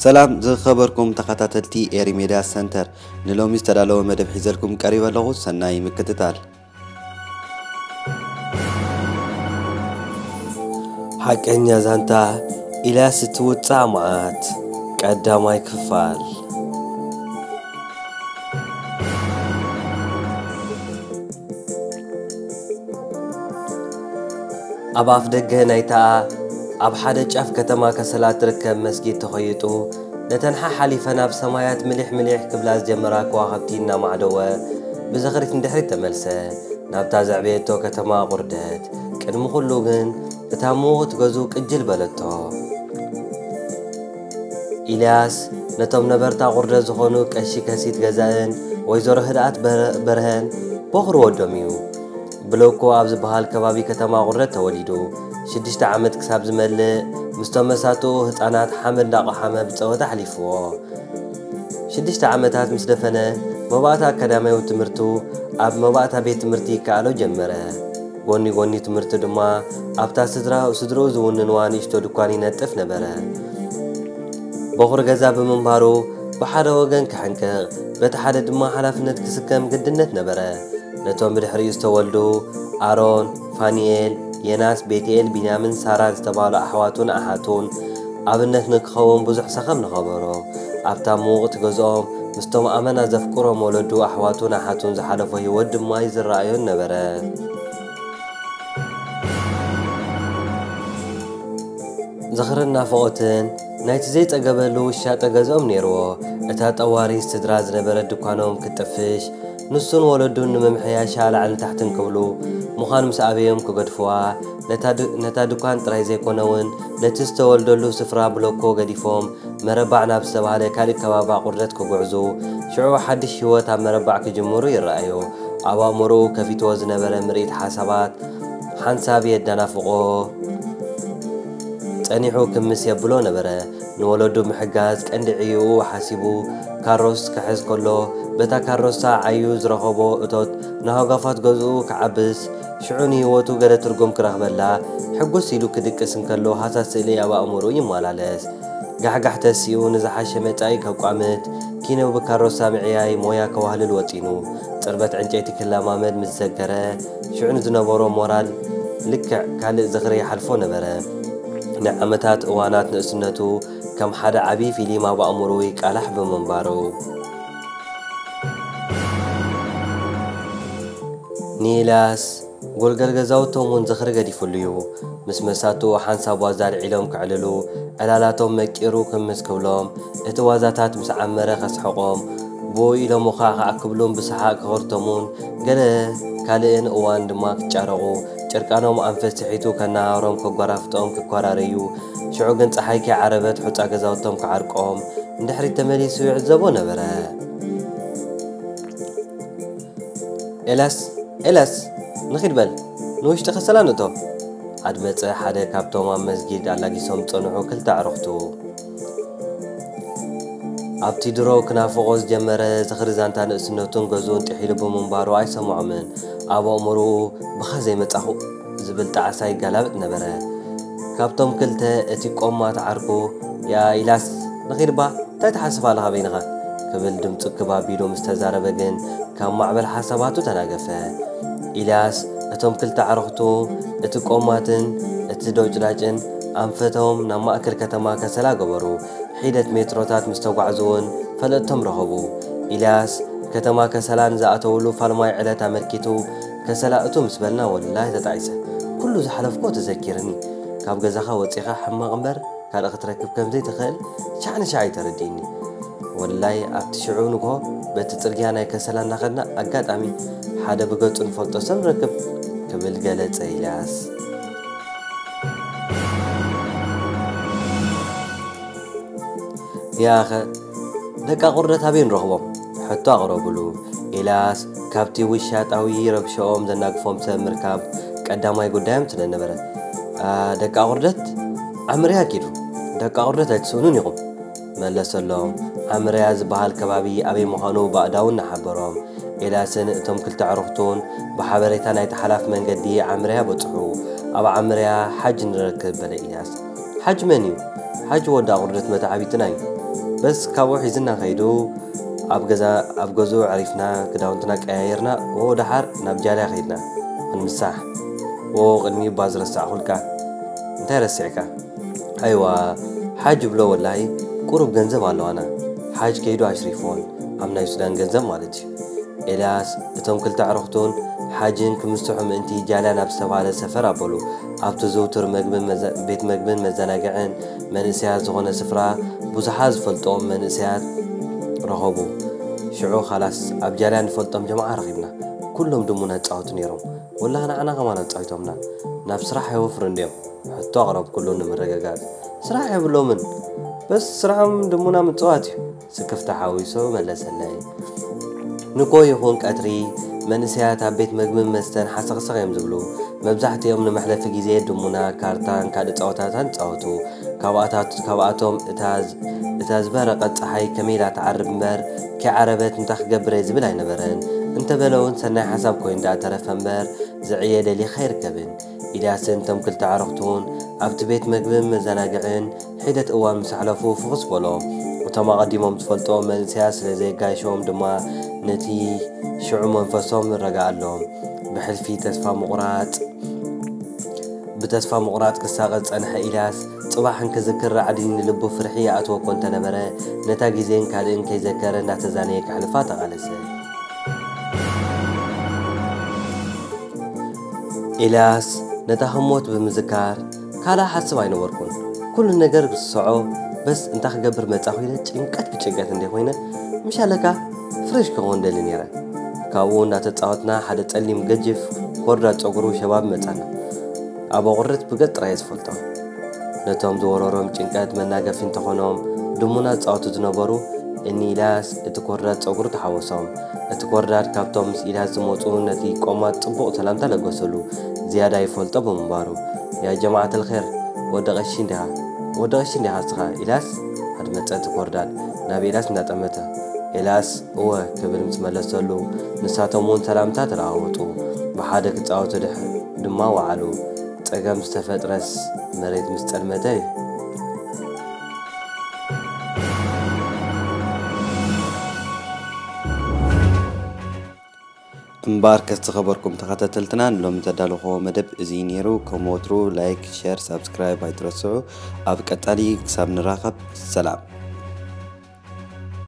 ሰላም ዝኸበርኩም ተኸታተልቲ ኤሪ ሜድያ ሰንተር፣ ንሎሚ ዝተዳለወ መደብ ሒዘልኩም ቀሪበ ኣለኹ። ሰናይ ምክትታል። ሓቀኛ ዛንታ ኢልያስ እቲ ውጻእ መዓት፣ ቀዳማይ ክፋል። ኣብ ኣፍ ደገ ናይታ ኣብ ሓደ ጫፍ ከተማ ከሰላ ትርከብ መስጊድ ተኾይጡ፣ ነተን ሓሓሊፈን ኣብ ሰማያት ምሊሕ ምሊሕ ክብላ ዝጀመራ ከዋኽብቲ እናማዕደወ፣ ብዝኽሪት ንድሕሪት ተመልሰ። ናብታ ዘዕበየቶ ከተማ ቁርደት፣ ቅድሚ ኩሉ ግን እታ ምዉቕቲ ገዝኡ ቅጅል በለቶ። ኢልያስ ነቶም ነበርታ ቁርደት ዝኾኑ ቀሺ ከሲት ገዛእን ወይዘሮ ህድኣት በረ-፣ በርሀን በኹሪ ወዶም እዩ። ብሎኮ ኣብ ዝበሃል ከባቢ ከተማ ቁርደት ተወሊዱ። ሽዱሽተ ዓመት ክሳብ ዝመልእ ምስቶም መሳትኡ ህፃናት ሓመድ እንዳቆሓመ ብፀወታ ኣሕሊፍዎ። ሽዱሽተ ዓመታት ምስ ደፈነ፣ መባእታ ኣካዳሚያዊ ትምህርቱ ኣብ መባእታ ቤት ትምህርቲ ይከኣሎ ጀመረ። ጎኒ ጎኒ ትምህርቱ ድማ ኣብታ ስድራ-፣ ስድርኡ ዝውንንዋ ንእሽቶ ድኳን ይነጥፍ ነበረ። በኹሪ ገዛ ብምንባሩ፣ ብሓደ ወገን ክሕንቅቕ፣ በቲ ሓደ ድማ ሓላፍነት ክስከም ግድነት ነበረ። ነቶም ብድሕሪኡ ዝተወልዱ፣ ኣሮን፣ ፋኒኤል፣ የናስ፣ ቤትኤል፣ ቢንያምን ሳራን ዝተባህሉ ኣሕዋቱን ኣሓቱን ኣብነት ንክኸውን ብዙሕ ሰኸም ንኸበሮ። ኣብታ ምውቕቲ ገዝኦም ምስቶም ኣመና ዘፍቅሮም ወለዱ፣ ኣሕዋቱን ኣሓቱን ዝሓለፎ ህይወት ድማ ይዝረኣዮን ነበረ። ዝኽርን ናፍቖትን ናይቲ ዘይጸገበሉ ውሻጠ ገዝኦም ነይርዎ። እታ ጠዋሪት ስድራ ዝነበረት ድኳኖም ክትጥፍሽ፣ ንሱን ወለዱን ንምምሕያሻ ላዕልን ታሕትን ክብሉ፣ ምዃን ምስ ኣበዮም ክገድፍዋ፣ ነታ ድ-፣ ነታ ድኳን ጥራይ ዘይኮነ እውን፣ ነቲ ዝተወልደሉ ስፍራ ብሎኮ ገዲፎም፣ መረባዕ ናብ ዝተባህለ ካልእ ከባቢ ኣቑርደት ክጉዕዙ፣ ሽዑ ሓድሽ ህይወት ኣብ መረባዕ ክጅምሩ ይረኣዩ። ኣብ ኣእምሮኡ ከፊትዎ ዝነበረ ምርኢት ሓሳባት ሓንሳብ የደናፍቖ ጸኒሑ ክምስ የብሎ ነበረ። ንወለዱ ምሕጋዝ ቀንዲ ዕዮኡ ሓሲቡ ካሮስ ክሕዝ ከሎ፣ በታ ካሮሳ ዓዩ ዝረኸቦ እቶት ንሃጓፋት ገዝኡ ክዓብስ፣ ሽዑ ንህይወቱ ገለ ትርጉም ክረኽበላ፣ ሕጉስ ኢሉ ክድቅስ እንከሎ፣ ሃሳስ ስእሊ ኣብ ኣእምሮኡ ይመላለስ። ጋሕጋሕ ተሲኡ ንዝሓሸ መጻኢ ከቋምት፣ ኪኖ ብካሮሳ ምዕያይ ሞያ ከዋህልል ወጢኑ። ጽርበት ዕንጨይቲ ክለማመድ ምስ ዘገረ፣ ሽዑ ንዝነበሮ ሞራል ልክዕ ካልእ ዝኽሪ ይሓልፎ ነበረ። ንዓመታት እዋናት ንእስነቱ ከም ሓደ ዓቢ ፊልም ኣብ ኣእምሮኡ ይቃላሕ ብምንባሩ። ኒላስ ጎልገል ገዛውቶም እውን ዝኽሪ ገዲፉሉ እዩ። ምስ መሳትኡ ሓንሳብ ዋዛ ኣልዒሎም ከዕልሉ፣ ዕላላቶም መቂሩ ክምስ ክብሎም፣ እቲ ዋዛታት ምስ ዓመረ ከስሕቖም፣ ብኡ ኢሎም ውኻዕኻዕ ክብሉን ብሰሓቕ ክኸርተሙን፣ ገለ ካልእን እዋን ድማ ክጫረቑ፣ ጭርቃኖም ኣንፈት ስሒቱ ከነሃሮም ከጓራፍጦም ክኮራረዩ፣ ሽዑ ግን ጸሓይ ከይዓረበት ሑጻ ገዛውቶም ክዓርቆም፣ ንድሕሪት ተመሊሱ ይዕዘቦ ነበረ። ኤላስ፣ ኤላስ፣ ንኺድ በል፣ ንውሽጢ ከሰላ ንእቶ። ኣድመጸ ሓደ ካብቶም ኣብ መስጊድ ኣላጊሶም ዝጸንሑ ክልተ ኣዕሩኽቱ። ኣብቲ ድሮ ክናፍቖ ዝጀመረ ዝኽሪ ዛንታ ንእስነቱን ገዝኡን ጥሒሉ ብምንባሩ ኣይሰምዖምን። ኣብ ኣእምሮኡ ብኻ ዘይመጻኹ ዝብል ጣዕሳ ይጋላብጥ ነበረ። ካብቶም ክልተ እቲ ቆማት ዓርኩ፣ "ያ ኢላስ፣ ንኺድባ፣ እንታይ ትሓስብ ኣለኻ በይንኻ?" ክብል ድምጹ ክብ ኣቢሉ ምስ ተዛረበ ግን፣ ካብ ማዕበል ሓሳባቱ ተናገፈ። ኢልያስ፣ እቶም ክልተ ኣዕሩኽቱ፣ እቲ ቆማትን እቲ ዶጭዳጭን ኣንፈቶም ናብ ማእከል ከተማ ከሰላ ገበሩ። ሒደት ሜትሮታት ምስ ተጓዕዙ እውን ፈለጥቶም ረኸቡ። ኢልያስ፣ ከተማ ከሰላ ንዝኣተውሉ ፋልማይ ዕለት ኣመልኪቱ፣ "ከሰላ እቱ ምስ በልና ወላሂ ተጣዒሰ። ኩሉ ዝሓለፍኮ ተዘኪርኒ። ካብ ገዛኻ ወጺኻ ሕማቕ እምበር ካልእ ክትረክብ ከም ዘይትኽእል ሻዕ ንሻዕ እዩ ተረዲእኒ። ወላይ ኣብቲ ሽዑ ንግሆ በቲ ጽርግያ ናይ ከሰላ እናኸድና ኣጋጣሚ ሓደ ብገጹ ንፈልጦ ሰብ ንረክብ" ክብል ገለጸ ኢልያስ። "ያኸ ደቂ ኣቑርደት ኣበይ ንረኽቦም?" ሕቶ ኣቕረቡሉ። ኢልያስ ካብቲ ውሻጣዊ ረብሸኦም ዘናግፎም ሰብ ምርካብ ቀዳማይ ጉዳዮም ስለ ነበረ፣ "ኣ፣ ደቂ ኣቑርደት ዓምርያ ኪዱ፣ ደቂ ኣቑርደት ኣይትስእኑን ኢኹም" መለሰሎም። ዓምርያ ዝበሃል ከባቢ ኣበይ ምዃኑ ብኣእዳዉ እናሓበሮም፣ ኤልያስን እቶም ክልተ ኣዕሩኽቱን ብሓበሬታ ናይቲ ሓላፍ መንገዲ ዓምርያ በጽሑ። "ኣብ ዓምርያ ሓጅ ንረክብ" በለ ኢልያስ። "ሓጅ መን እዩ?" "ሓጅ ወዲ ኣቑርደት መተዓቢትና እዩ" በስ ካብኡ ሒዝና ከይዱ ኣብ ገዛ ኣብ ገዝኡ ዕሪፍና ክዳውንትና ቀያየርና፣ ዎ ደሓር ናብ ጃልያ ከይድና ክንምሳሕ። ዎ ቅድሚ እባ ዝረሳዕኹልካ። እንታይ ረሲዕካ? ኣይዋ ሓጅ ብሎ ወላሂ ቁሩብ ገንዘብ ኣለዋና። ሓጅ ከይዱ ኣሽሪፎን ኣብ ናይ ሱዳን ገንዘብ ማለት እዩ። ኤልያስ እቶም ክልተ ኣዕሩኽቱን ሓጅን ክምስሑ ምእንቲ ጃልያ ናብ ዝተባህለ ሰፈር ኣበሉ። ኣብቲ ዝውቱር መግብን መዘ- ቤት መግብን መዘናግዕን መንእሰያት ዝኾነ ስፍራ ብዙሓት ዝፈልጦም መንእሰያት ረኸቡ። ሽዑ ኻላስ ኣብ ጃልያ ንፈልጦም ጀማዓ ረኺብና። ኩሎም ድሙና ይጻወቱ ነይሮም። ወላሂ ንዓና ከማን ኣጻዊቶምና። ናብ ስራሕ ኣይወፍሩን ድዮም? ሕቶ ኣቕረብኩሉ ንምርግጋጽ። ስራሕ የብሎምን። በስ ስርሖም ድሙና ምጽዋት እዩ። ስክፍታ ሓዊሱ መለሰለይ። ንጎ ይኹን ቀትሪ መንእሰያት ኣብ ቤት መግብን መስተን ሓሰኽሰኽ እዮም ዝብሉ። መብዛሕትኦም ንመሕለፊ ግዜ ድሙና፣ ካርታን ካልእ ጸወታታን ይጻወቱ። ካብኣታት- ካብኣቶም እታ ዝ- እታ ዝበረቐት ጸሓይ ከመይ ኢላ ትዓርብ እምበር፣ ከይዓረበት እንታይ ክገብር እየ ዝብል ኣይነበረን። እንተበለ እውን ሰናይ ሓሳብ ኮይኑ ደኣ ተረፈ እምበር፣ ዝዕየ ደሊኻ ኣይርከብን። ኢልያስን እቶም ክልተ ኣዕሩኽቱን ኣብቲ ቤት መግብን መዘናግዕን ሒደት እዋን ምስ ኣሕለፉ ፍኹስ በሎም። እቶም ኣቐዲሞም ዝፈልጥዎም መንእሰያት ስለ ዘየጋይሸዎም ድማ ነቲ ሽዑ መንፈሶም ረጋኣሎም። ብሕልፊ ተስፋ ምቑራጽ ብተስፋ ምቑራጽ ክሳቐ ዝጸንሐ ኢልያስ ጽባሕ እንክዝክር ራዕዲ ንልቡ ፍርሒ ይኣትዎ እኮ እንተነበረ ነታ ግዜን ካልእን ከይዘከረ እንዳተዛነየ ከሕልፋ ተቓለሰ። ኤልያስ ነታ ህሞት ብምዝካር ካልእ ሓስብ ኣይነበርኩን። ኩሉ ነገር ብዝስዖ በስ እንታይ ክገብር መጻኹ ኢለ ጭንቀት ብጭንቀት እንደ ኮይነ ምሻለካ ፍሬሽ ክኸውን ደሊ ነይረ። ካብኡ እንዳተጻወትና ሓደ ጸሊም ገጅፍ ኮርዳ ጸጉሩ ሸባብ መጻና። ኣብ ኣቑርት ብገጽ ጥራይ ዝፈልጦ። ነቶም ዝወረሮም ጭንቀት መናገፊ እንተኾኖም ድሙና ዝጻወቱ ዝነበሩ እኒ ኢልያስ እቲ ኮርዳ ጸጉሩ ተሓወሶም። እቲ ኮርዳድ ካብቶም ምስ ኢልያስ ዝመጹ ነቲ ቆማጥ ጽቡቕ ሰላምታ ለገሰሉ፣ ዝያዳ ይፈልጦ ብምንባሩ። ያ ጀማዓት ኣልኸር፣ ወዲ ቀሺ እንዲኻ? ወዲ ቀሺ እንዲኻ እስኻ ኢልያስ? ኣድመጸ እቲ ኮርዳድ ናብ ኢልያስ እንዳጠመተ። ኤልያስ እወ ክብል ምስ መለሰሉ፣ ንሳቶም እውን ሰላምታ ተለዋወጡ። ብሓደ ክጻወቱ ድሕ- ድማ ወዓሉ። ጸገም ዝተፈጥረስ መሬት ምስ ጸልመተ እዩ። እምበኣርከስ ዝኸበርኩም ተኸታተልትና ንሎሚ ዘዳለኹዎ መደብ እዚ ነይሩ። ከም ወትሩ ላይክ፣ ሸር፣ ሳብስክራይብ ኣይትረስዑ። ኣብ ቀጻሊ ክሳብ ንራኸብ ሰላም።